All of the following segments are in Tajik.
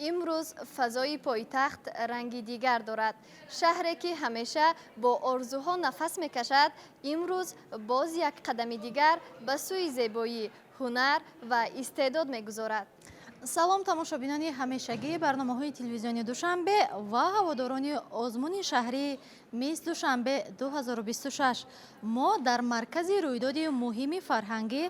Имрӯз фазои пойтахт ранги дигар дорад. Шаҳре ки ҳамеша бо орзуҳо нафас мекашад, имрӯз боз як қадами дигар ба сӯи зебоӣ, ҳунар ва истеъдод мегузорад. Салом тамошобинони ҳамешагии барномаҳои телевизиони Душанбе ва ҳаводорони озмуни шаҳрии Мисс Душанбе 2026. Мо дар маркази рӯйдоди муҳими фарҳангӣ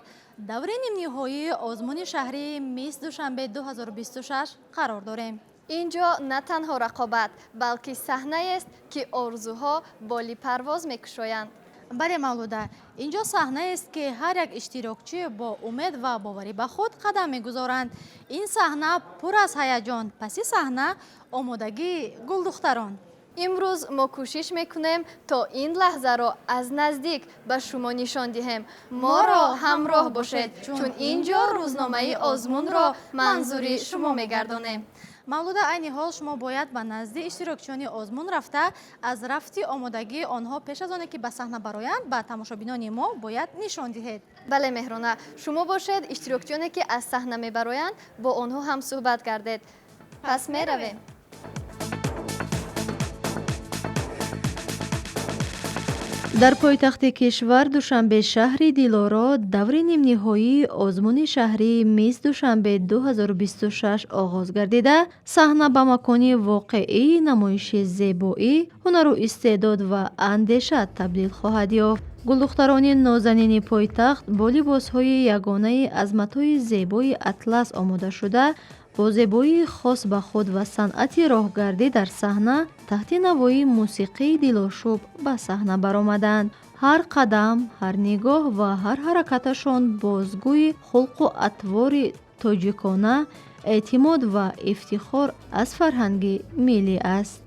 даври нимниҳоии озмуни шаҳрии Мисс Душанбе 2026 қарор дорем. Ин ҷо на танҳо рақобат, балки саҳнаест, ки орзуҳо боли парвоз мекушоянд. Бале, Мавлуда, ин ҷо саҳнаест, ки ҳар як иштирокчӣ бо умед ва боварӣ ба худ қадам мегузоранд. Ин саҳна пур аз ҳаяҷон, паси саҳна омодагии гулдухтарон. Имрӯз мо кӯшиш мекунем, то ин лаҳзаро аз наздик ба шумо нишон диҳем. Моро ҳамроҳ бошед, чун ин ҷо рӯзномаи озмунро манзури шумо мегардонем. Мавлуда, айни ҳол шумо бояд ба назди иштирокчиёни озмун рафта, аз рафти омодагии онҳо пеш аз оне ки ба саҳна бароянд, ба тамошобинони мо бояд нишон диҳед. Бале, Меҳрона, шумо бошед иштирокчиёне ки аз саҳна мебароянд, бо онҳо ҳам суҳбат гардед. Пас меравем. Дар пойтахти кишвар Душанбе, шаҳри Дилоро, даври нимниҳоии озмуни шаҳрии Мисс Душанбе 2026 оғоз гардида, саҳна ба макони воқеии намоиши зебоӣ, ҳунару истеъдод ва андеша табдил хоҳад ёфт. Гулдухтарони нозанини пойтахт бо либосҳои ягонаи аз матои зебои атлас омодашуда, бо зебоии хос ба худ ва санъати роҳгардӣ дар саҳна таҳти навои мусиқии дилошуб ба саҳна баромаданд. Ҳар қадам, ҳар нигоҳ ва ҳар ҳаракаташон бозгӯи хулқу атвори тоҷикона, эътимод ва ифтихор аз фарҳанги миллӣ аст.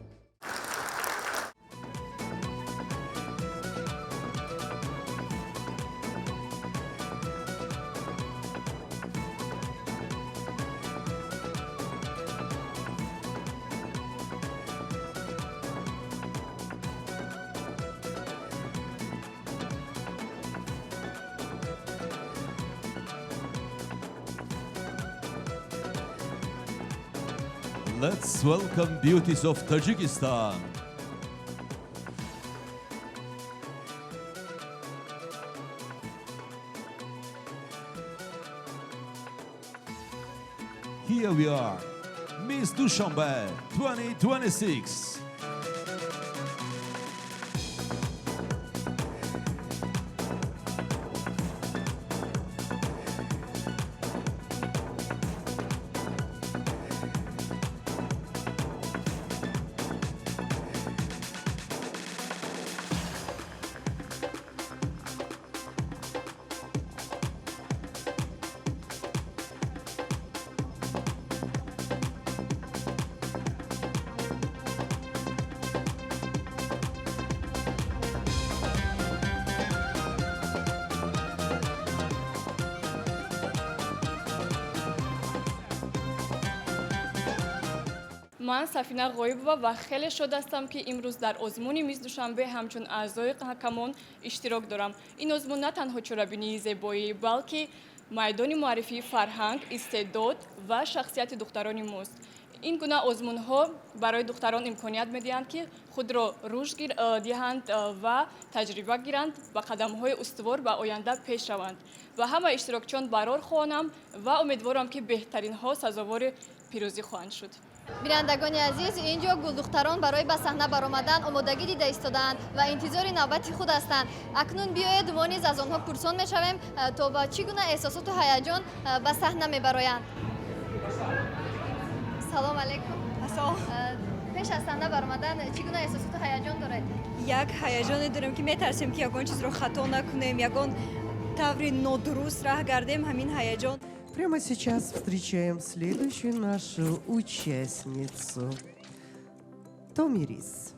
Let's welcome beauties of Tajikistan. Here we are, Miss Dushanbe 2026. Ман Сафина Ғоибова ва хеле шод ҳастам, ки имрӯз дар озмуни Мисс Душанбе ҳамчун аъзои ҳакамон иштирок дорам. Ин озмун на танҳо чорабинии зебоӣ, балки майдони муаррифии фарҳанг, истеъдод ва шахсияти духтарони мост. Ин гуна озмунҳо барои духтарон имконият медиҳанд, ки худро рушд диҳанд ва таҷриба гиранд, ба қадамҳои устувор ба оянда пеш раванд. Ва ҳама иштирокчиён барор хоҳонам ва умедворам, ки беҳтаринҳо сазовори пирӯзӣ хоҳанд шуд. Бинандагони азиз, ин ҷо гулдухтарон барои ба саҳна баромадан омодагӣ дида истодаанд ва интизори навбати худ ҳастанд. Акнун биёед мо низ аз онҳо пурсон мешавем, то ба чӣ гуна эҳсосоту ҳаяҷон ба саҳна мебароянд. Салом алейкум. Салом. Пеш аз саҳна баромадан чӣ гуна эҳсосоту ҳаяҷон доред? Як ҳаяҷоне дорем, ки метарсем, ки ягон чизро хато накунем, ягон таври нодуруст раҳ гардем, ҳамин ҳаяҷон. Прямо сейчас встречаем следующую нашу участницу. Томирис.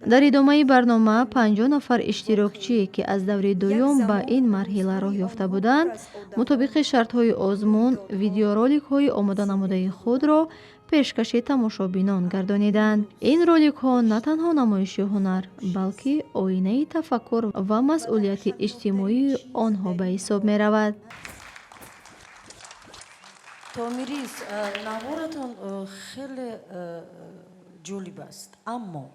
Дар идомаи барнома 50 нафар иштирокчӣ, ки аз даври дуюм ба ин марҳила роҳ ёфта буданд, мутобиқи шартҳои озмун видеороликҳои омоданамудаи худро пешкаши тамошобинон гардониданд. Ин роликҳо на танҳо намоиши ҳунар, балки оинаи тафаккур ва масъулияти иҷтимоии онҳо ба ҳисоб меравад. Томирис, наворатон хеле ҷолиб аст, аммо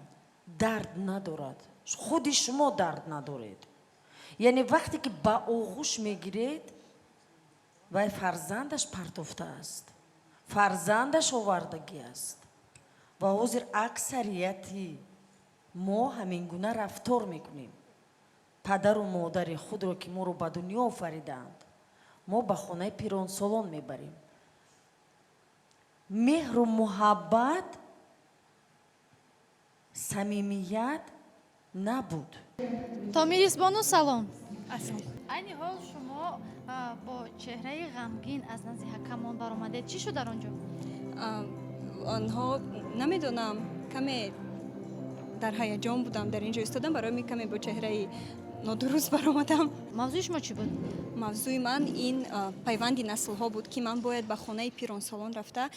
дард надорад. Худи шумо дард надоред. Яъне вақте ки ба оғӯш мегиред, вай фарзандаш партофтааст, фарзандаш овардагӣ аст ва ҳозир аксарияти мо ҳамин гуна рафтор мекунем. Падару модари худро, ки моро ба дунё офаридаанд, мо ба хонаи пиронсолон мебарем. Меҳру муҳаббат, самимият набуд. Томирис бону, салом. Айни ҳол шумо бо чеҳраи ғамгин аз назди ҳакамон баромадед. Чӣ шуд дар он ҷо? Онҳо, намедонам, каме дар ҳаяҷон будам, дар ин ҷо истодам, барои ҳамин каме бо чеҳраи нодуруст баромадам. Мавзӯи шумо чӣ буд? Мавзӯи ман ин пайванди наслҳо буд, ки ман бояд ба хонаи пиронсолон рафта,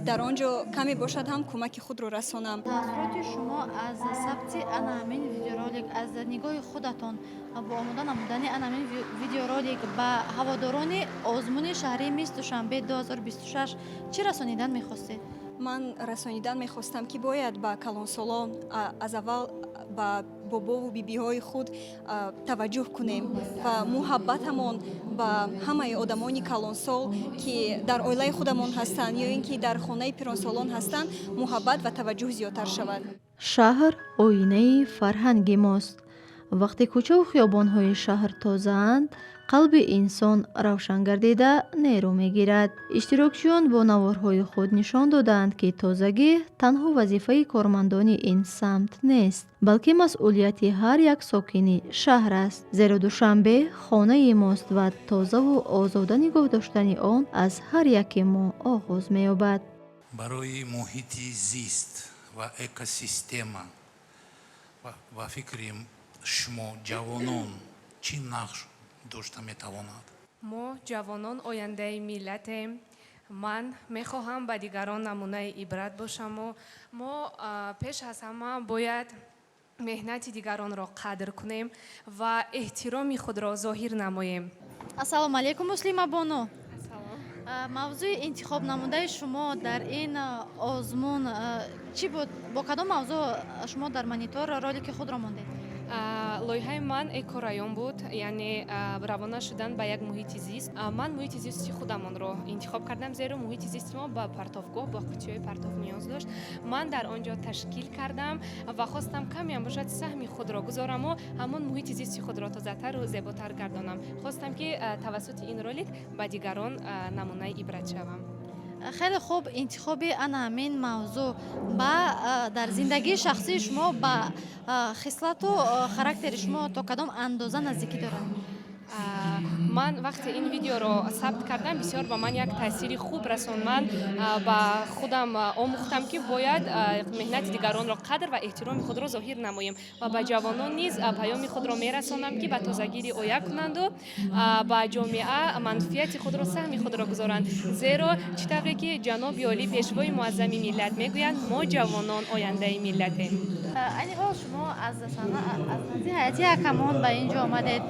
дар он ҷо каме бошад ҳам кӯмаки худро расонам. Таассуроти шумо аз сабти ана ҳамин видеоролик, аз нигоҳи худатон, бо омода намудани ана ҳамин видеоролик ба ҳаводорони озмуни шаҳрии Мисс Душанбе 2026 чӣ расонидан мехостед? Ман расонидан мехостам, ки бояд ба калонсолон, аз аввал ба бобову бибиҳои худ таваҷҷӯҳ кунем ва муҳаббатамон ба ҳамаи одамони калонсол, ки дар оилаи худамон ҳастанд ё ин ки дар хонаи пиронсолон ҳастанд, муҳаббат ва таваҷҷӯҳ зиёдтар шавад. Шаҳр оинаи фарҳанги мост. Вақте кӯчаву хиёбонҳои шаҳр тозаанд, қалби инсон равшан гардида, нерӯ мегирад. Иштирокчиён бо наворҳои худ нишон додаанд, ки тозагӣ танҳо вазифаи кормандони ин самт нест, балки масъулияти ҳар як сокини шаҳр аст, зеро Душанбе хонаи мост ва тозаву озода нигоҳ доштани он аз ҳар яке мо оғоз меёбад. Барои муҳити зист ва экосистема ба фикри шумо, ҷавонон чӣ нақш дошта метавонад? Мо, ҷавонон, ояндаи миллатем. Ман мехоҳам ба дигарон намунаи ибрат бошаму мо пеш аз ҳама бояд меҳнати дигаронро қадр кунем ва эҳтироми худро зоҳир намоем. Ассалому алайкум, Муслима бону. Мавзӯи интихобнамудаи шумо дар ин озмун чӣ буд? Бо кадом мавзӯъ шумо дар монитор ролики худро мондед? Лоиҳаи ман экорайон буд, яъне равона шудан ба як муҳити зист. Ман муҳити зисти худамонро интихоб кардам, зеро муҳити зисти мо ба партовгоҳ, ба қуттиҳои партов ниёз дошт. Ман дар он ҷо ташкил кардам ва хостам камеам бошад саҳми худро гузораму ҳамон муҳити зисти худро тозатару зеботар гардонам. Хостам, ки тавассути ин ролик ба дигарон намунаи ибрат шавам. Хеле хуб интихоби ана ҳамин мавзӯъ. Ба дар зиндагии шахсии шумо ба хислату характери шумо то кадом андоза наздикӣ дорад? Ман вақте ин видеоро сабт кардам, бисёр ба ман як таъсири хуб расонд. Ман ба худам омӯхтам, ки бояд меҳнати дигаронро қадр ва эҳтироми худро зоҳир намоем ва ба ҷавонон низ паёми худро мерасонам, ки ба тозагӣ риоя кунанду ба ҷомеа манфиати худро, саҳми худро гузоранд, зеро чӣ тавре ки ҷаноби олӣ, пешвои муаззами миллат мегӯянд, мо, ҷавонон, ояндаи миллатем. Айни ҳол шумо аз саҳна, аз назди ҳайати ҳакамон ба ин ҷо омадед.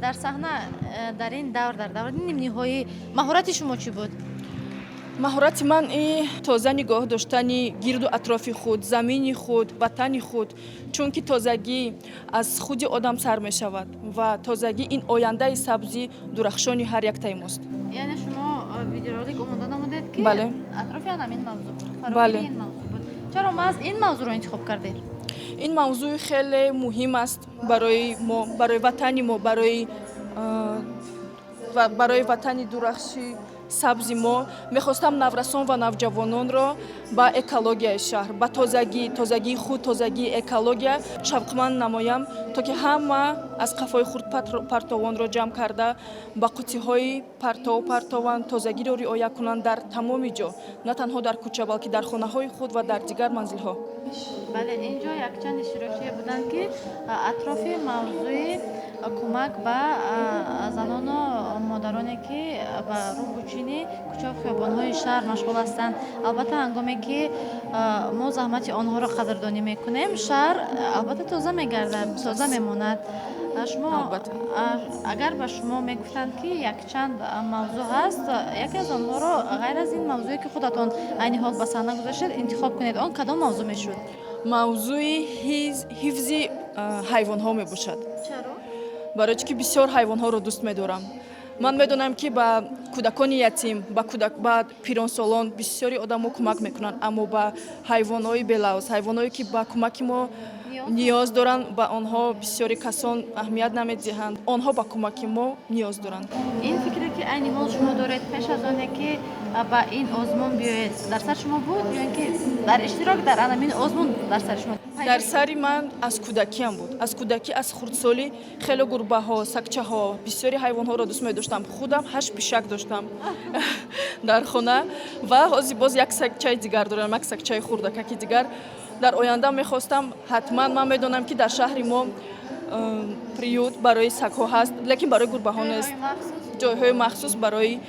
Дар саҳна, дар ин давр, дар даври нимниҳоӣ, маҳорати шумо чӣ буд? Маҳорати ман и тоза нигоҳ доштани гирду атрофи худ, замини худ, ватани худ, чунки тозагӣ аз худи одам сар мешавад ва тозагӣ ин ояндаи сабзи дурахшони ҳар яктаи мост. Яъне шумо видеоролик омода намудед, ки Бале. атрофи ҳамин мавзӯъ буд? Бале. Фарогири ин мавзӯъ буд. Чаро маҳз ин мавзӯъро интихоб кардед? Ин мавзӯи хеле муҳим аст барои мо, барои ватани мо, барои ватани дурахши сабзи мо. Мехостам наврасон ва навҷавононро ба экологияи шаҳр, ба тозагӣ, тозагии худ, тозагии экология шавқманд намоям, то ки ҳама аз қафои худ партовонро ҷамъ карда, ба қуттиҳои партов партованд, тозагиро риоя кунанд дар тамоми ҷо, на танҳо дар кӯча, балки дар хонаҳои худ ва дар дигар манзилҳо. Бале, ин ҷо якчанд иштирокчие буданд, ки атрофи мавзӯи кӯмак ба занону модароне, ки ба рӯбучини кӯчаву хиёбонҳои шаҳр машғул ҳастанд. Албатта, ҳангоме ки мо заҳмати онҳоро қадрдонӣ мекунем, шаҳр албатта тоза мегардад, тоза мемонад. Шумо, агар ба шумо мегуфтанд, ки якчанд мавзӯъ ҳаст, яке аз онҳоро ғайр аз ин мавзӯе, ки худатон айни ҳол ба саҳна гузоштед, интихоб кунед, он кадом мавзӯъ мешуд? Мавзӯи ҳифзи ҳайвонҳо мебошад. Чаро? Барои чӣ ки бисёр ҳайвонҳоро дӯст медорам. Ман медонам, ки ба кӯдакони ятим, ба пиронсолон бисёри одамо кӯмак мекунанд, аммо ба ҳайвонҳои белавз, ҳайвонҳое, ки ба кӯмаки мо ниёз доранд, ба онҳо бисёри касон аҳамият намедиҳанд. Онҳо ба кӯмаки мо ниёз доранд. Ин фикре, ки айни ҳол шумо доред, пеш аз оне ки ба ин озмун биёед, дар сари шумо буд ё ин ки дар иштирок дар анамин озмун дар сари шумо? Дар сари ман аз кӯдакиам буд. Аз кӯдакӣ, аз хурдсолӣ хеле гурбаҳо, сагчаҳо, бисёри ҳайвонҳоро дӯст медоштам. Худам ҳашт пишак доштам дар хона ва ҳозир боз як сагчаи дигар дорам, як сагчаи хурдакаки дигар. Дар оянда мехостам ҳатман, ман медонам, ки дар шаҳри мо приют барои сагҳо ҳаст, лекин барои гурбаҳо нест. Ҷойҳои махсус барои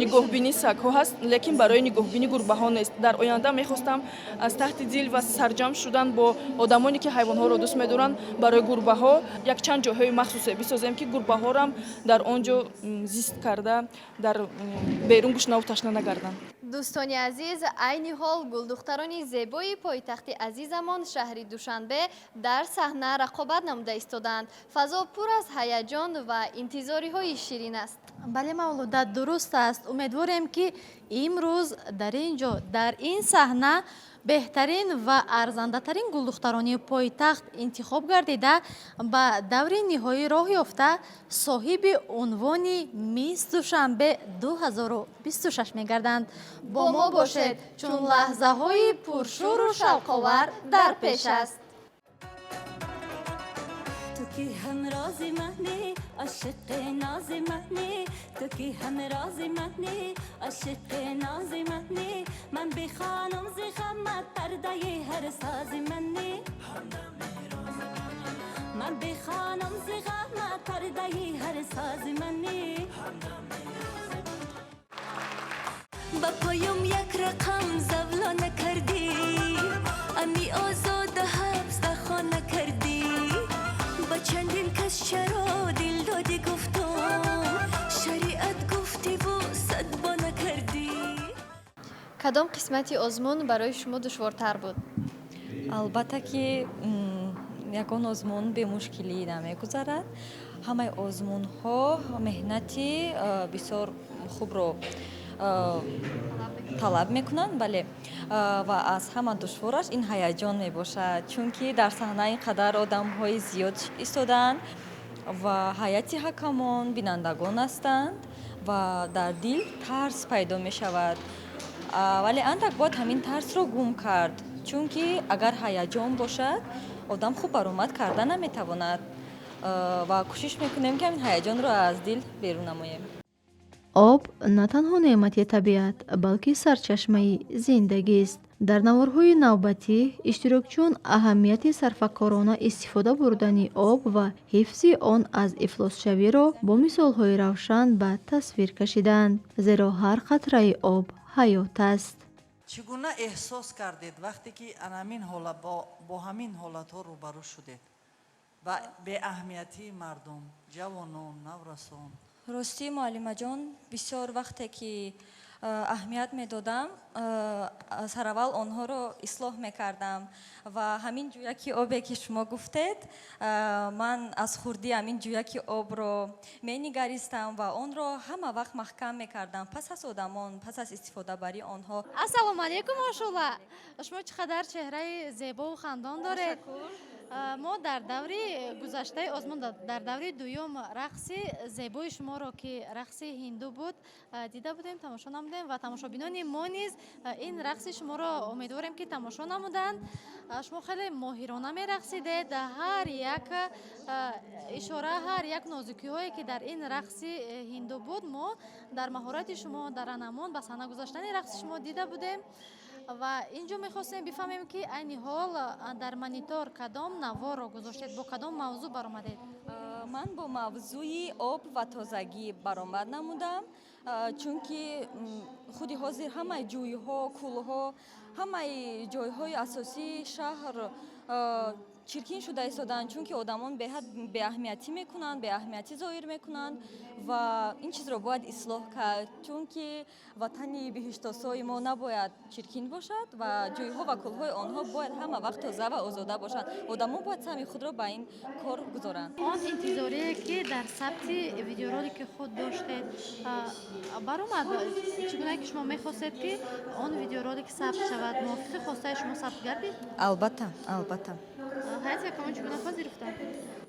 нигоҳбинии сагҳо ҳаст, лекин барои нигоҳбинии гурбаҳо нест. Дар оянда мехостам аз таҳти дил ва сарҷамъ шудан бо одамоне, ки ҳайвонҳоро дӯст медоранд, барои гурбаҳо якчанд ҷойҳои махсусе бисозем, ки гурбаҳорам дар он ҷо зист карда, дар берун гушнаву ташна нагарданд. Дӯстони азиз, айни ҳол гулдухтарони зебои пойтахти азизамон, шаҳри Душанбе, дар саҳна рақобат намуда истодаанд. Фазо пур аз ҳаяҷон ва интизориҳои ширин аст. Бале, Мавлуда, дуруст аст. Умедворем, ки имрӯз дар ин ҷо, дар ин саҳна беҳтарин ва арзандатарин гулдухтарони пойтахт интихоб гардида, ба даври ниҳоӣ роҳ ёфта, соҳиби унвони Мисс Душанбе 2026 мегарданд. Бо мо бошед, чун лаҳзаҳои пуршӯру шавқовар дар пеш аст. Ту ки ҳамрози мани, ошиқи нози мани, ту ки ҳамрози мани, ошиқи нози мани, ман бихонам зи ғамат пардаи ҳар сози мани, ман бихонам зи ғамат пардаи ҳар сози мани. Ба поём як рақам завло накардӣ, ами озода ҳабс дар хона кардӣ, ба чандин кас чаро дил додӣ, гуфтам шариат гуфтиву садбо накардӣ. Кадом қисмати озмун барои шумо душвортар буд? Албатта ки ягон озмун бемушкилӣ намегузарад. Ҳамаи озмунҳо меҳнати бисёр хубро талаб мекунанд. Бале, ва аз ҳама душвораш ин ҳаяҷон мебошад, чунки дар саҳна ин қадар одамҳои зиёд истодаанд ва ҳайати ҳакамон, бинандагон ҳастанд ва дар дил тарс пайдо мешавад. Вале андак бояд ҳамин тарсро гум кард, чунки агар ҳаяҷон бошад, одам хуб баромад карда наметавонад, ва кӯшиш мекунем, ки ҳамин ҳаяҷонро аз дил берун намоем. Об на танҳо неъмати табиат, балки сарчашмаи зиндагист. Дар наворҳои навбатӣ иштирокчиён аҳамияти сарфакорона истифода бурдани об ва ҳифзи он аз ифлосшавиро бо мисолҳои равшан ба тасвир кашиданд, зеро ҳар қатраи об ҳаёт аст. Чӣ гуна эҳсос кардед, вақте ки анамин ҳола бо ҳамин ҳолатҳо рӯбарӯ шудед, ба беаҳамиятии мардум, ҷавонон, наврасон? Ростӣ, муаллимаҷон, бисёр вақте ки аҳамият медодам, сараввал онҳоро ислоҳ мекардам ва ҳамин ҷӯяки обе, ки шумо гуфтед, ман аз хурдӣ ҳамин ҷӯяки обро менигаристам ва онро ҳама вақт маҳкам мекардам пас аз одамон, пас аз истифодабарии онҳо. Ассалому алайкум, Ошула! Шумо чӣ қадар чеҳраи зебову хандон доред! Мо дар даври гузаштаи озмун, дар даври дуюм, рақси зебои шуморо, ки рақси ҳинду буд, дида будем, тамошо намудем ва тамошобинони мо низ ин рақси шуморо, умедворем, ки тамошо намуданд. Шумо хеле моҳирона мерақсидед. Ҳар як ишора, ҳар як нозукиҳое, ки дар ин рақси ҳинду буд, мо дар маҳорати шумо, дар анамон ба саҳна гузаштани рақси шумо дида будем. Ва ин ҷо мехостем бифаҳмем, ки айни ҳол дар монитор кадом наворро гузоштед, бо кадом мавзӯъ баромадед? Ман бо мавзӯи об ва тозагӣ баромад намудам, чунки худи ҳозир ҳамаи ҷӯйҳо, кӯлҳо, ҳамаи ҷойҳои асосии шаҳр чиркин шуда истодаанд, чунки одамон беҳад беаҳамиятӣ мекунанд, беаҳамиятӣ зоҳир мекунанд ва ин чизро бояд ислоҳ кард, чунки ватани биҳиштосои мо набояд чиркин бошад ва ҷӯйҳо ва кӯлҳои онҳо бояд ҳама вақт тоза ва озода бошанд. Одамон бояд саҳми худро ба ин кор гузоранд. Он интизорие, ки дар сабти видеоролики худ доштед, баромад? Чӣ гуна ки шумо мехостед, ки он видеоролик сабт шавад, мувофиқи хостаи шумо сабт гардид? Албатта, албатта. Ҳайати ҳакамон чӣ гуна пазируфтанд?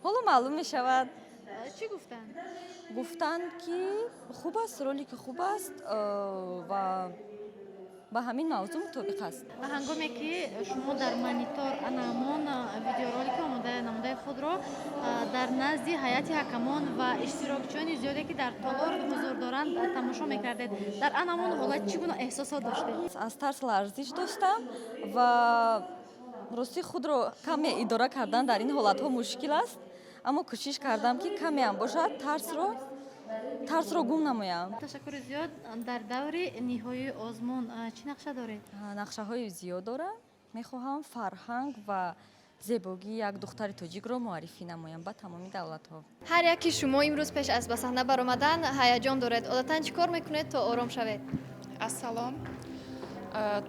Ҳоло маълум мешавад. Чӣ гуфтанд? Гуфтанд, ки хуб аст, ролики хуб аст ва ба ҳамин мавзӯъ мутобиқ аст. Ҳангоме ки шумо дар монитор ана ҳамон видеоролики омода намудаи худро дар назди ҳайати ҳакамон ва иштирокчиёни зиёде, ки дар толор ҳузур доранд, тамошо мекардед, дар ан ҳамон ҳолат чӣ гуна эҳсосот доштед? Аз тарс ларзиш доштам ва ростӣ худро каме идора кардан дар ин ҳолатҳо мушкил аст, аммо кӯшиш кардам, ки камеам бошад, тарсро гум намоям. Ташаккури зиёд. Дар даври ниҳоии озмун чӣ нақша доред? Нақшаҳои зиёд дорам. Мехоҳам фарҳанг ва зебогии як духтари тоҷикро муаррифӣ намоям ба тамоми давлатҳо. Ҳар яки шумо имрӯз пеш аз ба саҳна баромадан ҳаяҷон доред. Одатан чӣ кор мекунед, то ором шавед? Ассалом.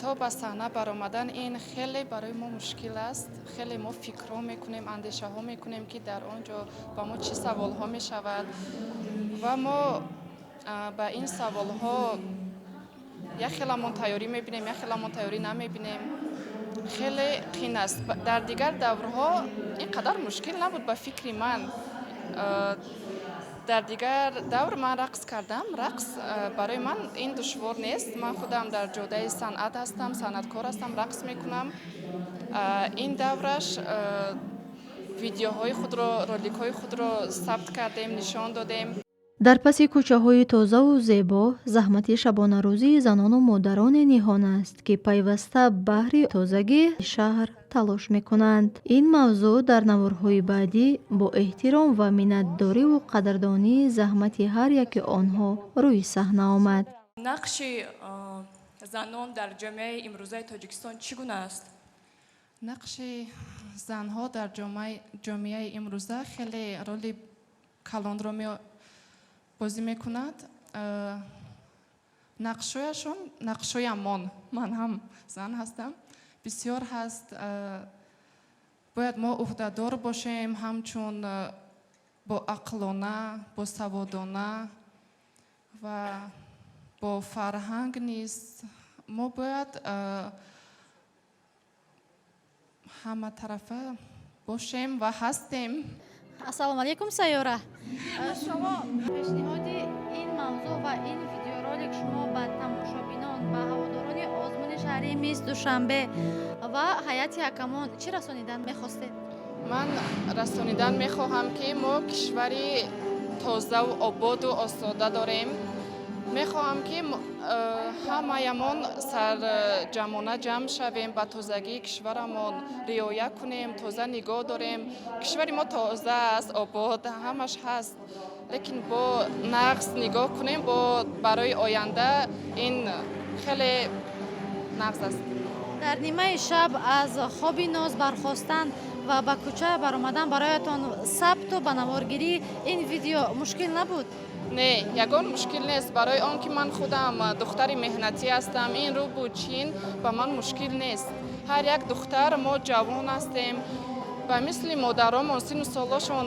То ба саҳна баромадан ин хеле барои мо мушкил аст. Хеле мо фикрҳо мекунем, андешаҳо мекунем, ки дар он ҷо ба мо чӣ саволҳо мешавад, ва мо ба ин саволҳо як хеламон тайёрӣ мебинем, як хеламон тайёрӣ намебинем. Хеле қин аст. Дар дигар даврҳо ин қадар мушкил набуд, ба фикри ман. Дар дигар давр ман рақс кардам. Рақс барои ман ин душвор нест. Ман худам дар ҷодаи санъат ҳастам, санъаткор ҳастам, рақс мекунам. Ин давраш видеоҳои худро, роликҳои худро сабт кардем, нишон додем. Дар паси кӯчаҳои тозаву зебо заҳмати шабонарӯзии занону модароне ниҳон аст, ки пайваста баҳри тозагии шаҳр талош мекунанд. Ин мавзӯъ дар наворҳои баъдӣ бо эҳтиром ва миннатдориву қадрдонии заҳмати ҳар яки онҳо рӯи саҳна омад. Нақши занон дар ҷомеаи имрӯзаи Тоҷикистон чӣ гуна аст? Нақши занҳо дар ҷомеаи имрӯза хеле роли калонро бозӣ мекунад. Нақшҳояшон, нақшҳоямон, ман ҳам зан ҳастам, бисёр ҳаст. Бояд мо ӯҳдадор бошем, ҳамчун боақлона, босаводона ва бо фарҳанг низ мо бояд ҳаматарафа бошем ва ҳастем. Ассалому алайкум, Сайёра. Шумо пешниҳоди ин мавзӯъ ва ин видеоролик шумо ба тамошобинон, ба ҳаводорони озмуни шаҳрии Мисс Душанбе ва ҳайати ҳакамон чӣ расонидан мехостед? Ман расонидан мехоҳам, ки мо кишвари тозаву ободу осода дорем. Мехоҳам, ки ҳамаямон сарҷамона ҷамъ шавем, ба тозагии кишварамон риоя кунем, тоза нигоҳ дорем. Кишвари мо тоза аст, обод, ҳамаш ҳаст, лекин бо нағз нигоҳ кунем, бо барои оянда ин хеле нағз аст. Дар нимаи шаб аз хоби ноз бархостан ва ба кӯча баромадан бароятон сабту ба наворгирии ин видео мушкил набуд? Не, ягон мушкил нест, барои он ки ман худам духтари меҳнатӣ ҳастам. Ин рӯбу чин ба ман мушкил нест. Ҳар як духтар, мо ҷавон ҳастем, ба мисли модаромон сину солошон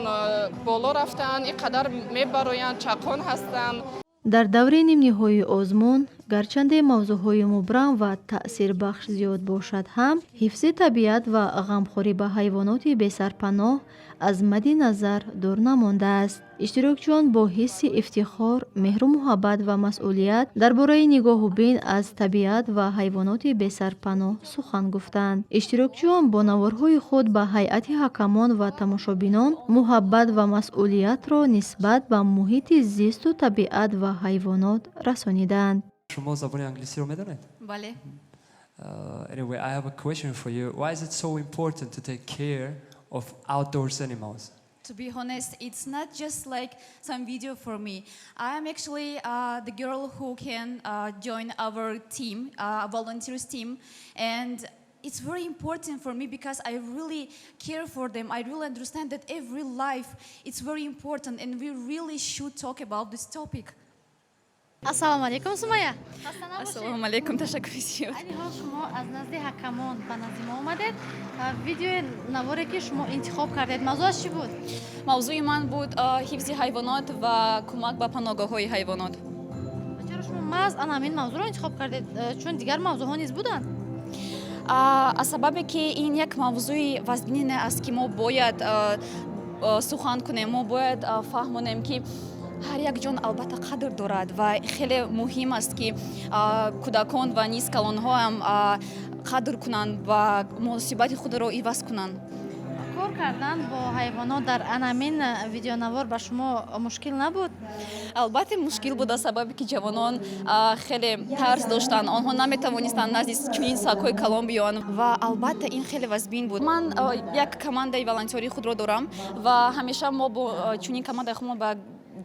боло рафтаанд, ин қадар мебароянд, чақон ҳастанд. Дар даври нимниҳоии озмун гарчанде мавзӯъҳои мубрам ва таъсирбахш зиёд бошад ҳам, ҳифзи табиат ва ғамхорӣ ба ҳайвоноти бесарпаноҳ аз мадди назар дур намондааст. Иштирокчиён бо ҳисси ифтихор, меҳру муҳаббат ва масъулият дар бораи нигоҳубин аз табиат ва ҳайвоноти бесарпаноҳ сухан гуфтанд. Иштирокчиён бо наворҳои худ ба ҳайати ҳакамон ва тамошобинон муҳаббат ва масъулиятро нисбат ба муҳити зисту табиат ва ҳайвонот расониданд. Шумо забони англисиро медонед? Бале. Anyway, I have a question for you. Why is it so important to take care of outdoors animals? To be honest, it's not just like some video for me. I am actually the girl who can join our team, volunteers team, and it's very important for me because I really care for them. I really understand that every life it's very important, and we really should talk about this topic. Ассалому алайкум, Сумая. Ассалому алайкум, ташаккури зиёд. Айни ҳол шумо аз назди ҳакамон ба назди мо омадед. Видеои наворе, ки шумо интихоб кардед, мавзӯаш чӣ буд? Мавзӯи ман буд ҳифзи ҳайвонот ва кӯмак ба паноҳгоҳҳои ҳайвонот. Чаро шумо маҳз ана ҳамин мавзӯъро интихоб кардед, чун дигар мавзӯъҳо низ буданд? Аз сабабе ки ин як мавзӯи вазнине аст, ки мо бояд сухан кунем, мо бояд фаҳмонем, ки ҳар як ҷон албатта қадр дорад ва хеле муҳим аст, ки кӯдакон ва низ калонҳоам қадр кунанд ва муносибати худро иваз кунанд. Кор кардан бо ҳайвонот дар анамин видеонавор ба шумо мушкил набуд? Албатта, мушкил буд, аз сабабе ки ҷавонон хеле тарс доштанд, онҳо наметавонистанд назди чунин сагҳои калон биёянд ва албатта ин хеле вазбин буд. Ман як командаи волонтёрии худро дорам ва ҳамеша мо бо чунин командаи худмо ба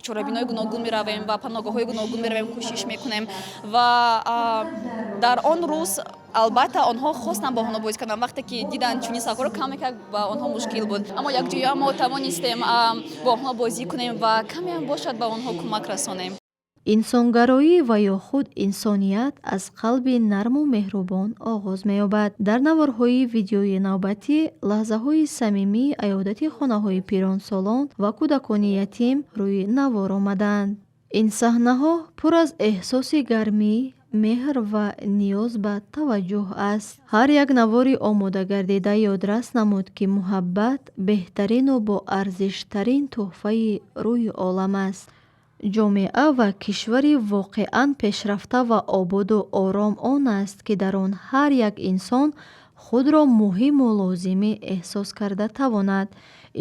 чорабинои гуногун меравем ва паноҳгоҳҳои гуногун меравем, кӯшиш мекунем. Ва дар он рӯз албатта онҳо хостанд бо онҳо бозӣ кардан. Вақте ки диданд чунин сагҳоро, каме как ба онҳо мушкил буд, аммо якҷоя мо тавонистем бо онҳо бозӣ кунем ва камеам бошад, ба онҳо кӯмак расонем. Инсонгароӣ ва ё худ инсоният аз қалби нарму меҳрубон оғоз меёбад. Дар наворҳои видеои навбатӣ лаҳзаҳои самимии аёдати хонаҳои пиронсолон ва кӯдакони ятим рӯи навор омаданд. Ин саҳнаҳо пур аз эҳсоси гармӣ, меҳр ва ниёз ба таваҷҷӯҳ аст. Ҳар як навори омодагардида ёдрас намуд, ки муҳаббат беҳтарину боарзиштарин тӯҳфаи рӯи олам аст. Ҷомеа ва кишвари воқеан пешрафта ва ободу ором он аст, ки дар он ҳар як инсон худро муҳиму лозимӣ эҳсос карда тавонад.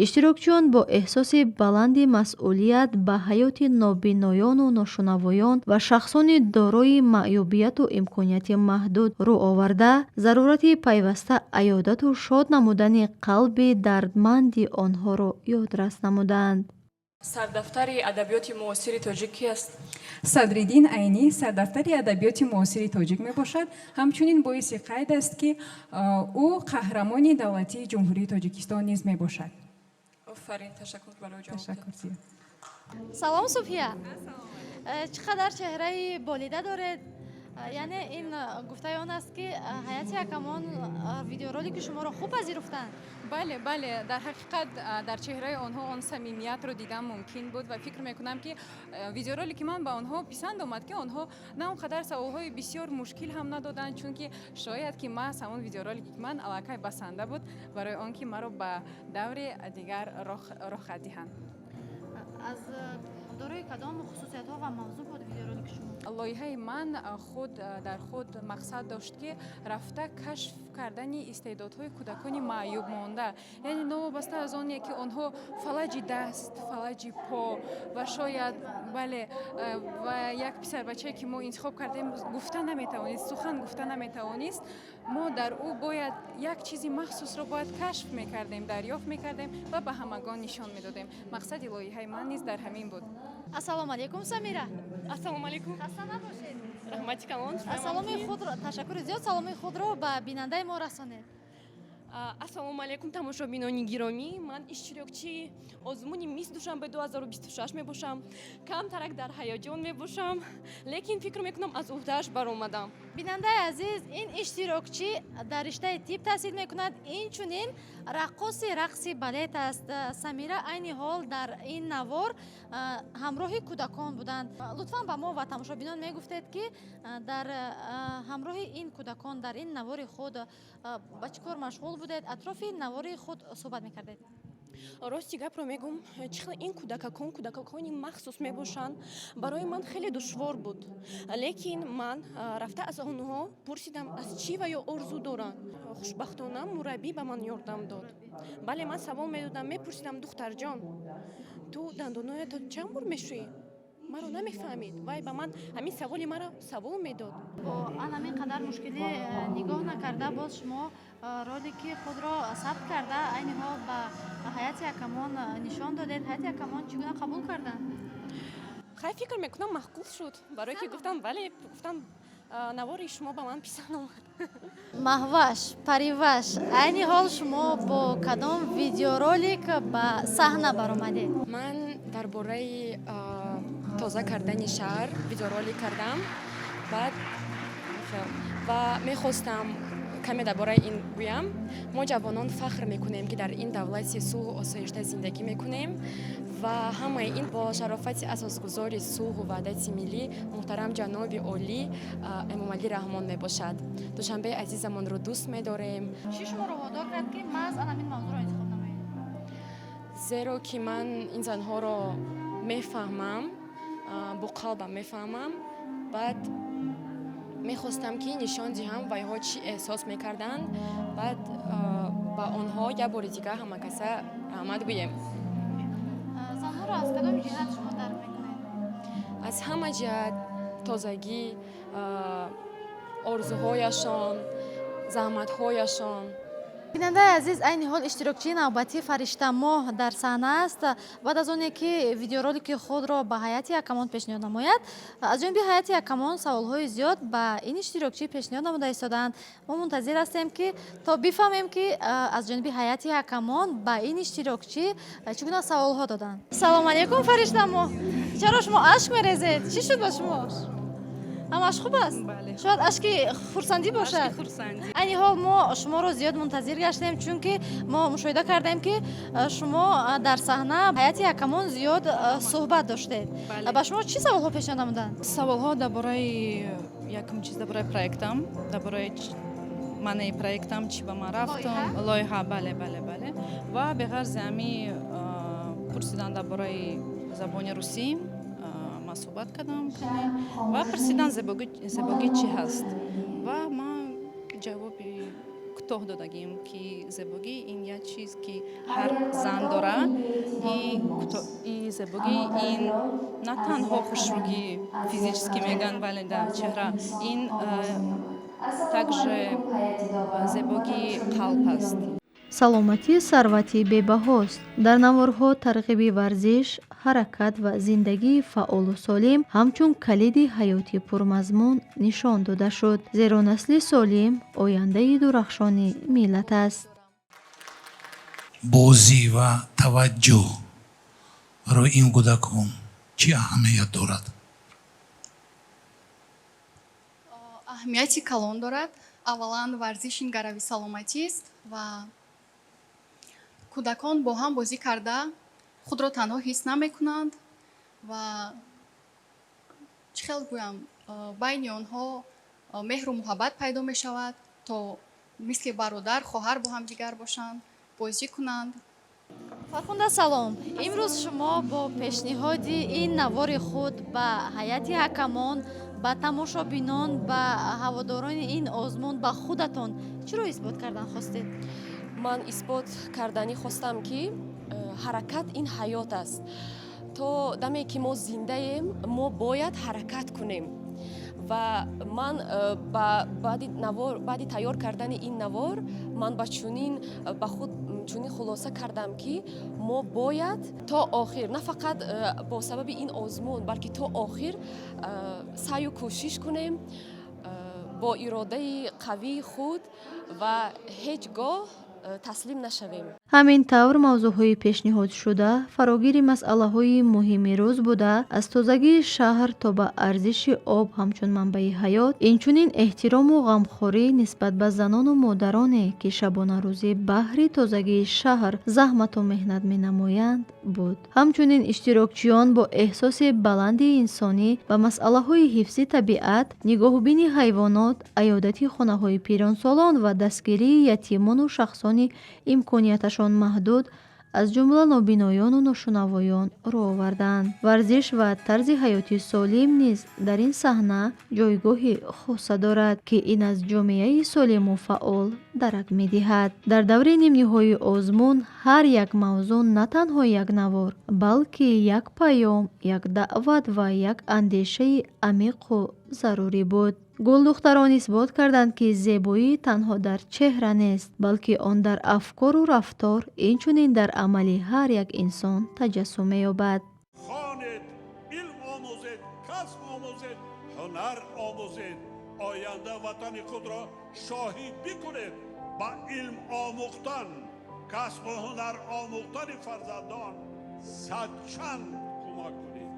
Иштирокчиён бо эҳсоси баланди масъулият ба ҳаёти нобиноёну ношунавоён ва шахсони дорои маъюбияту имконияти маҳдуд рӯ оварда, зарурати пайваста аёдату шод намудани қалби дардманди онҳоро ёдрас намуданд. Сардафтари адабиёти муосири тоҷик ки аст? Садриддин Айнӣ сардафтари адабиёти муосири тоҷик мебошад. Ҳамчунин боиси қайд аст, ки ӯ қаҳрамони давлатии Ҷумҳурии Тоҷикистон низ мебошад. Офарин, ташаккур барои ҷавоб. Ташаккур зиёд. Салом, Суфия. Чӣ қадар чеҳраи болида доред! Яъне ин гуфтаи он аст, ки ҳайати ҳакамон видеоролики шуморо хуб пазируфтанд. Бале, дар ҳақиқат дар чеҳраи онҳо он самимиятро дидан мумкин буд ва фикр мекунам, ки видеоролики ман ба онҳо писанд омад, ки онҳо на он қадар саволҳои бисёр мушкил ҳам надоданд, чунки шояд ки маҳз ҳамон видеоролики ман аллакай басанда буд барои он ки маро ба даври дигар роҳхат диҳанд. Аз дорои кадом хусусиятҳо ва мавзӯъ буд видеоролики шумо? Лоиҳаи ман худ дар худ мақсад дошт, ки рафта кашф кардани истеъдодҳои кӯдакони маъюб монда, яъне новобаста аз оне ки онҳо фалаҷи даст, фалаҷи по ва шояд, бале, ва як писарбачае, ки мо интихоб кардем, гуфта наметавонист, сухан гуфта наметавонист. Мо дар ӯ бояд як чизи махсусро бояд кашф мекардем, дарёфт мекардем ва ба ҳамагон нишон медодем. Мақсади лоиҳаи ман низ дар ҳамин буд. Ассалому алайкум, Самира. Ассалому алайкум. Хаста набошед. Раҳмати калон. Саломи худро, ташаккури зиёд, саломи худро ба бинандаи мо расонед. Ассалому алайкум, тамошобинони гиромӣ. Ман иштирокчии озмуни Мисс Душанбе 2026 мебошам. Камтарак дар ҳаяҷон мебошам, лекин фикр мекунам, аз уҳдааш баромадам. Бинандаи азиз, ин иштирокчӣ дар риштаи тиб таҳсил мекунад, инчунин раққоси рақси балет аст. Самира айни ҳол дар ин навор ҳамроҳи кӯдакон буданд. Лутфан ба мо ва тамошобинон мегуфтед, ки дар ҳамроҳи ин кӯдакон дар ин навори худ ба чӣ кор машғул будед, атрофи навори худ суҳбат мекардед. Рости гапро мегум, чӣ хел ин кӯдакакон, кӯдакакони махсус мебошанд, барои ман хеле душвор буд, лекин ман рафта аз онҳо пурсидам, аз чӣ ва ё орзу доранд. Хушбахтона, мураббӣ ба ман ёрдам дод. Бале, ман савол медодам, мепурсидам: «Духтарҷон, ту дандоноятро чанд бор мешӯӣ?» Маро намефаҳмид. Вай ба ман ҳамин саволи маро савол медод. Бо ҳамин қадар мушкилӣ нигоҳ накарда, боз шумо ролики худро сабт карда, айни ҳол ба ҳайати ҳакамон нишон додед. Ҳайати ҳакамон чӣ гуна қабул карданд? Хай, фикр мекунам, маъқул шуд, барое ки гуфтам, бале, гуфтам, навори шумо ба ман писанд омад. Маҳваш, Париваш, айни ҳол шумо бо кадом видеоролик ба саҳна баромадед? Ман дар бораи тоза кардани шаҳр видеоролик кардам. Баъд ва мехостам каме дар бораи ин гӯям. Мо, ҷавонон, фахр мекунем, ки дар ин давлати сулҳу осоишта зиндагӣ мекунем ва ҳамаи ин бо шарофати асосгузори сулҳу ваҳдати миллӣ муҳтарам ҷаноби олӣ Эмомалӣ Раҳмон мебошад. Душанбеи азизамонро дӯст медорем. Чӣ шуморо водор кард, ки маҳз ан ҳамин мавзӯъро интихоб намоед? Зеро ки ман ин занҳоро мефаҳмам, бо қалбам мефаҳмам. Баъд мехостам, ки нишон диҳам, вайҳо чӣ эҳсос мекарданд. Баъд ба онҳо як бори дигар ҳамакаса раҳмат гӯем. Занҳоро аз кадом ҷиҳат шумо дарк мекунед? Аз ҳама ҷиҳат: тозагӣ, орзуҳояшон, заҳматҳояшон. Бинандаи азиз, айни ҳол иштирокчии навбатӣ Фариштамоҳ дар саҳна аст. Баъд аз оне ки видеоролики худро ба ҳайати ҳакамон пешниҳод намояд, аз ҷониби ҳайати ҳакамон саволҳои зиёд ба ин иштирокчӣ пешниҳод намуда истодаанд. Мо мунтазир ҳастем, ки то бифаҳмем, ки аз ҷониби ҳайати ҳакамон ба ин иштирокчӣ чӣ гуна саволҳо доданд. Салому алейкум, Фариштамоҳ! Чаро шумо ашк мерезед? Чӣ шуд ба шумо? Ҳамаш хуб аст? Шояд ашки хурсандӣ бошад. Айни ҳол мо шуморо зиёд мунтазир гаштем, чунки мо мушоҳида кардем, ки шумо дар саҳна ҳайати ҳакамон зиёд суҳбат доштед. Ба шумо чӣ саволҳо пешниҳод намуданд? Саволҳо дар бораи, якум чиз, дар бораи проектам, дар бораи маънаи проектам, чӣ ба ман рафтам, лоиҳа, бале. Ва беғарзи ҳами пурсидан дар бораи забони русӣ, ман суҳбат кардам каме, ва пурсидан, зебогӣ чӣ ҳаст, ва ман ҷавоби кӯтоҳ додагим, ки зебогӣ ин як чиз, ки ҳар зан дора, и зебогӣ ин на танҳо хушрӯгӣ физически меган, бале, да, чеҳра, ин также зебогии қалб аст. Саломатӣ сарвати бебаҳост. Дар наворҳо тарғиби варзиш, ҳаракат ва зиндагии фаъолу солим ҳамчун калиди ҳаёти пурмазмун нишон дода шуд, зеро насли солим ояндаи дурахшони миллат аст. Бозӣ ва таваҷҷӯҳ барои ин кӯдакон чӣ аҳамият дорад? Аҳамияти калон дорад. Аввалан, варзиш ин гарави саломатист ва кӯдакон бо ҳам бозӣ карда худро танҳо ҳис намекунанд ва, чӣ хел гӯям, байни онҳо меҳру муҳаббат пайдо мешавад, то мисли бародар, хоҳар бо ҳамдигар бошанд, бозӣ кунанд. Фархунда, салом! Имрӯз шумо бо пешниҳоди ин навори худ ба ҳайати ҳакамон, ба тамошобинон, ба ҳаводорони ин озмун, ба худатон чиро исбот кардан хостед? Ман исбот карданӣ хостам, ки ҳаракат ин ҳаёт аст. То даме ки мо зиндаем, мо бояд ҳаракат кунем. Ва ман баъди навор, баъди тайёр кардани ин навор, ман ба чунин ба худ чунин хулоса кардам, ки мо бояд то охир, на фақат бо сабаби ин озмун, балки то охир саъю кӯшиш кунем бо иродаи қавии худ ва ҳеҷ гоҳ таслим нашавем. Ҳамин тавр, мавзӯъҳои пешниҳодшуда фарогири масъалаҳои муҳими рӯз буда, аз тозагии шаҳр то ба арзиши об ҳамчун манбаи ҳаёт, инчунин эҳтирому ғамхорӣ нисбат ба занону модароне, ки шабонарӯзӣ баҳри тозагии шаҳр заҳмату меҳнат менамоянд, буд. Ҳамчунин иштирокчиён бо эҳсоси баланди инсонӣ ба масъалаҳои ҳифзи табиат, нигоҳубини ҳайвонот, аёдати хонаҳои пиронсолон ва дастгирии ятимону шахсони имконияташон маҳдуд аз ҷумла нобиноёну ношунавоён рӯ оварданд. Варзиш ва тарзи ҳаёти солим низ дар ин саҳна ҷойгоҳи хоса дорад, ки ин аз ҷомеаи солиму фаъол дарак медиҳад. Дар даври нимниҳоии озмун ҳар як мавзӯъ на танҳо як навор, балки як паём, як даъват ва як андешаи амиқу зарурӣ буд. Гулдухтарон исбот карданд, ки зебоӣ танҳо дар чеҳра нест, балки он дар афкору рафтор, инчунин дар амали ҳар як инсон таҷассум меёбад. Хонед, илм омӯзед, касб омӯзед, ҳунар омӯзед, оянда ватани худро шоҳӣ бикунед. Ба илм омӯхтан, касбу ҳунар омӯхтани фарзандон садчанд кӯмак кунед.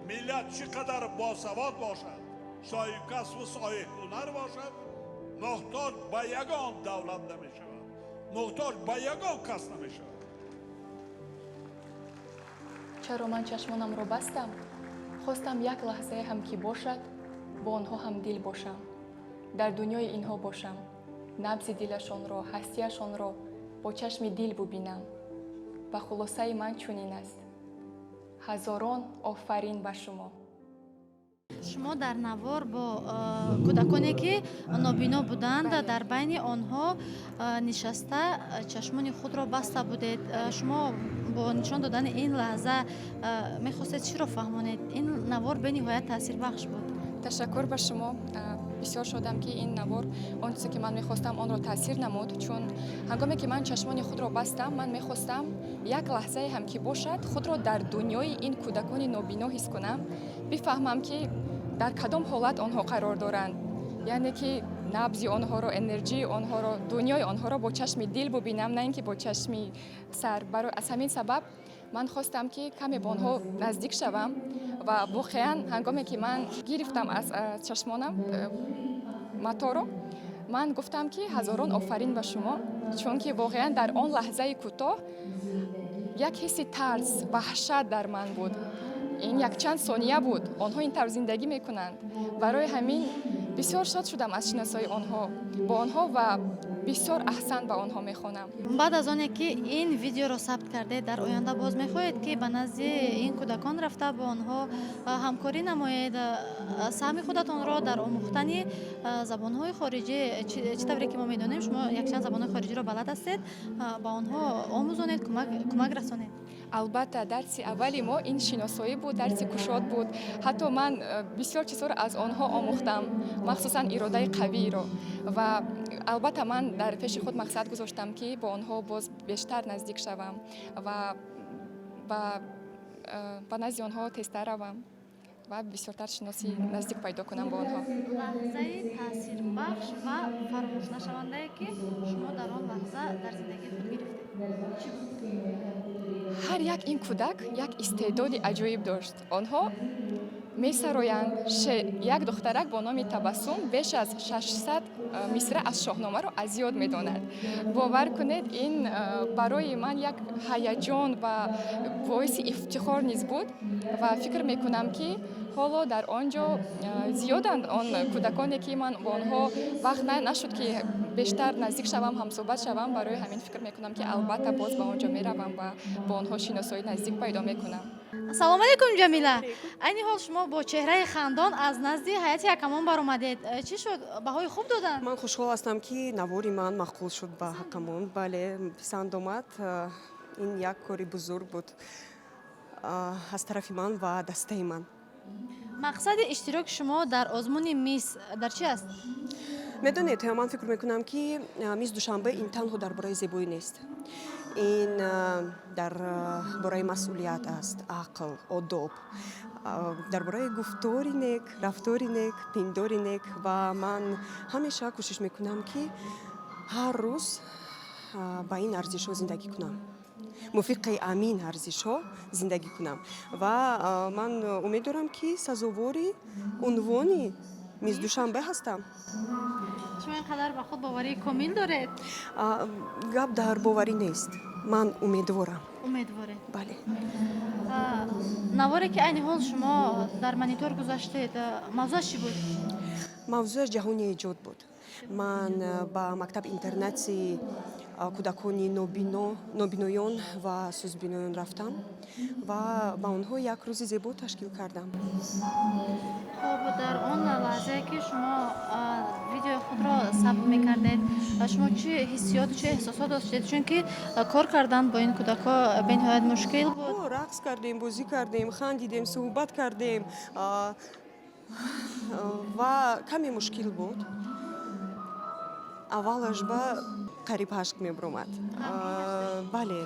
Миллат чӣ қадар босавод бошад, соҳиби касбу соҳиби ҳунар бошад, муҳтоҷ ба ягон давлат намешавад, муҳтоҷ ба ягон кас намешавад. Чаро ман чашмонамро бастам? Хостам як лаҳзае ҳам ки бошад, бо онҳо ҳамдил бошам, дар дунёи инҳо бошам, набзи дилашонро, ҳастиашонро бо чашми дил бубинам. Ва хулосаи ман чунин аст: ҳазорон офарин ба шумо. Шумо дар навор бо кӯдаконе, ки нобино буданд, дар байни онҳо нишаста, чашмони худро баста будед. Шумо бо нишон додани ин лаҳза мехостед чиро фаҳмонед? Ин навор бениҳоят таъсирбахш буд. Ташаккур ба шумо. Бисёр шодам, ки ин навор он чизе, ки ман мехостам, онро таъсир намуд, чун ҳангоме ки ман чашмони худро бастам, ман мехостам як лаҳзае ҳам ки бошад, худро дар дунёи ин кӯдакони нобино ҳис кунам, бифаҳмам, ки дар кадом ҳолат онҳо қарор доранд, яъне ки набзи онҳоро, энерҷии онҳоро, дунёи онҳоро бо чашми дил бубинам, на ин ки бо чашми сар. Барои аз ҳамин сабаб ман хостам, ки каме бо онҳо наздик шавам. Ва воқеан, ҳангоме ки ман гирифтам аз чашмонам маторо, ман гуфтам, ки ҳазорон офарин ба шумо, чунки воқеан дар он лаҳзаи кӯтоҳ як ҳисси тарс, ваҳшат дар ман буд. Ин якчанд сония буд, онҳо ин тавр зиндагӣ мекунанд. Барои ҳамин бисёр шод шудам аз шиносоии онҳо бо онҳо ва бисёр аҳсан ба онҳо мехонам. Баъд аз оне ки ин видеоро сабт кардед, дар оянда боз мехоҳед, ки ба назди ин кӯдакон рафта, бо онҳо ҳамкорӣ намоед, саҳми худатонро дар омӯхтани забонҳои хориҷӣ, чӣ тавре ки мо медонем, шумо якчанд забонҳои хориҷиро балад ҳастед, ба онҳо омӯзонед, кӯмак расонед? Албатта, дарси аввали мо ин шиносоӣ буд, дарси кушод буд. Ҳатто ман бисёр чизҳоро аз онҳо омӯхтам, махсусан иродаи қавиро. Ва албатта, ман дар пеши худ мақсад гузоштам, ки бо онҳо боз бештар наздик шавам ва ба назди онҳо тезтар равам ва бисёртар шиносии наздик пайдо кунам бо онҳо. Лаҳзаи таъсирбахш ва фаромӯшнашавандае, ки шумо дар он лаҳза дар зиндагии худ гирифтед, чӣ буд? Ҳар як ин кӯдак як истеъдоди аҷоиб дошт. Онҳо месароянд. Як духтарак бо номи Табассум беш аз 600 мисра аз Шоҳномаро аз ёд медонад. Бовар кунед, ин барои ман як ҳаяҷон ва боиси ифтихор низ буд. Ва фикр мекунам, ки ҳоло дар он ҷо зиёданд он кӯдаконе, ки ман бо онҳо вақт нашуд, ки бештар наздик шавам, ҳамсӯҳбат шавам. Барои ҳамин фикр мекунам, ки албатта боз ба он ҷо меравам ва бо онҳо шиносоии наздик пайдо мекунам. Ассалому алайкум, Ҷамила. Айни ҳол шумо бо чеҳраи хандон аз назди ҳайати ҳакамон баромадед. Чӣ шуд, баҳои хуб доданд? Ман хушҳол ҳастам, ки навори ман маъқул шуд ба ҳакамон. Бале, писанд омад. Ин як кори бузург буд аз тарафи ман ва дастаи ман. Мақсади иштироки шумо дар озмуни Мисс дар чӣ аст? Медонед, ман фикр мекунам, ки Мисс Душанбе ин танҳо дар бораи зебоӣ нест, ин дар бораи масъулият аст, ақл, одоб, дар бораи гуфтори нек, рафтори нек, пиндори нек. Ва ман ҳамеша кӯшиш мекунам, ки ҳар рӯз ба ин арзишҳо зиндагӣ кунам, мувофиқи ҳамин арзишҳо зиндагӣ кунам. Ва ман умед дорам, ки сазовори унвони Мисс Душанбе ҳастам. Шумо ин қадар ба худ боварии комил доред? Гап дар боварӣ нест, ман умедворам. Умедворед? Бале. Наворе, ки айни ҳол шумо дар монитор гузаштед, мавзӯаш чӣ буд? Мавзӯаш ҷаҳони эҷод буд. Ман ба мактаб интернатии Кӯдакони нобино, нобиноён ва сустбиноён рафтам ва ба онҳо як рӯзи зебо ташкил кардам. Хуб, дар он лаҳзае, ки шумо видеои худро сабт мекардед, шумо чӣ ҳиссиёту чӣ эҳсосот доштед? Чунки кор кардан бо ин кӯдакҳо бениҳоят мушкил буд. Рақс кардем, бозӣ кардем, хандидем, суҳбат кардем ва каме мушкил буд. Аввалаш ба қариб ашк мебуромад. Бале,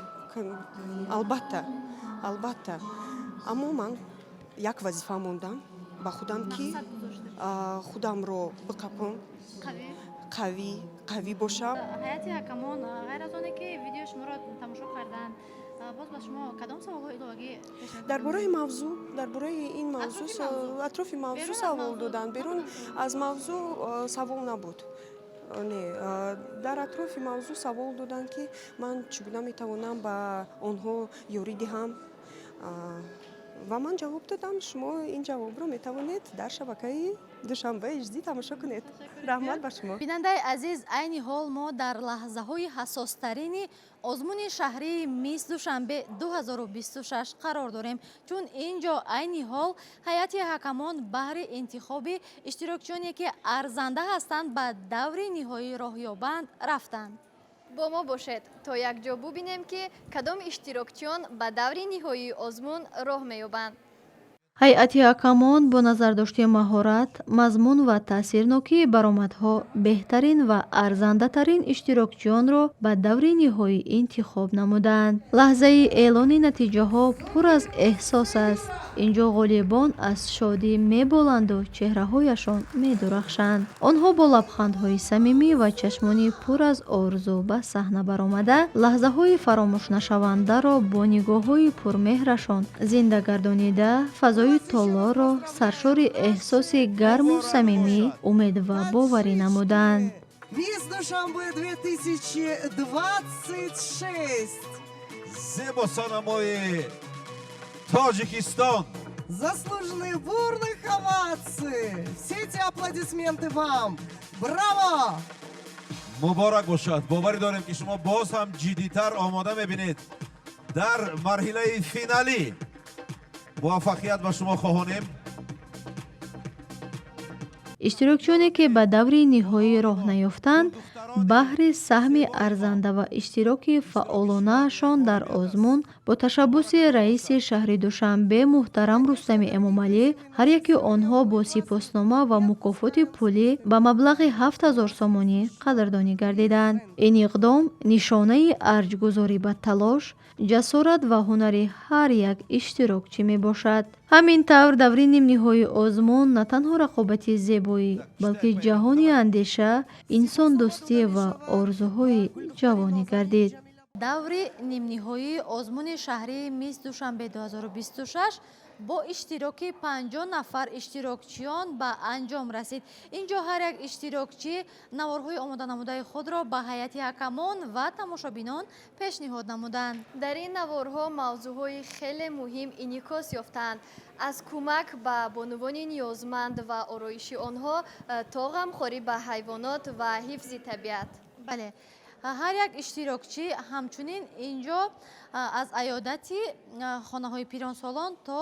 албатта, албатта, аммо ман як вазифа мондам ба худам, ки худамро биқапам, қавӣ, қавӣ бошам. Ҳайати ҳакамон, ғайр аз оне ки видеои шуморо тамошо карданд, боз ба шумо кадом саволҳои иловагӣ? Дар бораи мавзӯъ, дар бораи ин мавзӯъ, атрофи мавзӯъ савол доданд. Берун аз мавзӯъ савол набуд. Не, дар атрофи мавзӯъ савол доданд, ки ман чӣ гуна метавонам ба онҳо ёрӣ диҳам, ва ман ҷавоб додам. Шумо ин ҷавобро метавонед дар шабакаи Душанбе HD тамошо кунед. Раҳмат ба шумо. Бинандаи азиз, айни ҳол мо дар лаҳзаҳои ҳассостарини озмуни шаҳрии Мисс Душанбе 2026 қарор дорем, чун ин ҷо айни ҳол ҳайати ҳакамон баҳри интихоби иштирокчиёне, ки арзанда ҳастанд, ба даври ниҳоӣ роҳ ёбанд, рафтанд. Бо мо бошед, то якҷо бубинем, ки кадом иштирокчиён ба даври ниҳоии озмун роҳ меёбанд. Ҳайати ҳакамон бо назардошти маҳорат, мазмун ва таъсирнокии баромадҳо беҳтарин ва арзандатарин иштирокчиёнро ба даври ниҳоӣ интихоб намуданд. Лаҳзаи эълони натиҷаҳо пур аз эҳсос аст. Инҷо ғолибон аз шодӣ меболанду чеҳраҳояшон медурахшанд. Онҳо бо лабхандҳои самимӣ ва чашмони пур аз орзу ба саҳна баромада, лаҳзаҳои фаромӯшнашавандаро бо нигоҳҳои пурмеҳрашон зинда гардонида, фазои толорро саршори эҳсоси гарму самимӣ, умед ва боварӣ намуданд. Мисс Душанбе 2026. Зебо санамои Тоҷикистон. Заслуженные бурных овации. Все эти аплодисменты вам. Браво! Муборак бошад. Боварӣ дорем, ки шумо боз ҳам ҷиддитар омода мебинед. Дар марҳилаи финалӣ муваффақият ба шумо хоҳонем. Иштирокчиёне, ки ба даври ниҳоӣ роҳ наёфтанд, баҳри саҳми арзанда ва иштироки фаъолонаашон дар озмун бо ташаббуси раиси шаҳри Душанбе муҳтарам Рустами Эмомалӣ ҳар яки онҳо бо сипоснома ва мукофоти пулӣ ба маблағи 7000 сомонӣ қадрдонӣ гардиданд. Ин иқдом нишонаи арҷгузорӣ ба талош, ҷасорат ва ҳунари ҳар як иштирокчӣ мебошад. Ҳамин тавр, даври нимниҳоии озмун на танҳо рақобати зебоӣ, балки ҷаҳони андеша, инсондӯстӣ ва орзуҳои ҷавонӣ гардид. Даври нимниҳоии озмуни шаҳрии Мисс Душанбе 2026 бо иштироки 50 нафар иштирокчиён ба анҷом расид. Ин ҷо ҳар як иштирокчӣ наворҳои омоданамудаи худро ба ҳайати ҳакамон ва тамошобинон пешниҳод намуданд. Дар ин наворҳо мавзӯъҳои хеле муҳим инъикос ёфтаанд: аз кӯмак ба бонувони ниёзманд ва ороиши онҳо то ғамхорӣ ба ҳайвонот ва ҳифзи табиат. Бале, ҳар як иштирокчӣ ҳамчунин ин ҷо аз аёдати хонаҳои пиронсолон то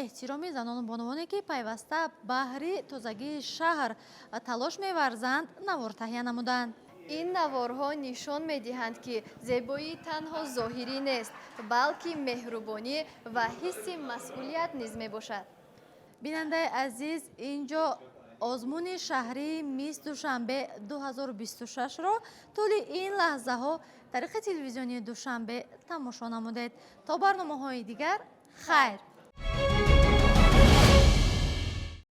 эҳтироми занону бонувоне, ки пайваста баҳри тозагии шаҳр талош меварзанд, навор таҳия намуданд. Ин наворҳо нишон медиҳанд, ки зебоӣ танҳо зоҳирӣ нест, балки меҳрубонӣ ва ҳисси масъулият низ мебошад. Бинандаи азиз, ин ҷо озмуни шаҳрии Мисс Душанбе 2026-ро тӯли ин лаҳзаҳо тариқи телевизиони Душанбе тамошо намудед. То барномаҳои дигар, хайр.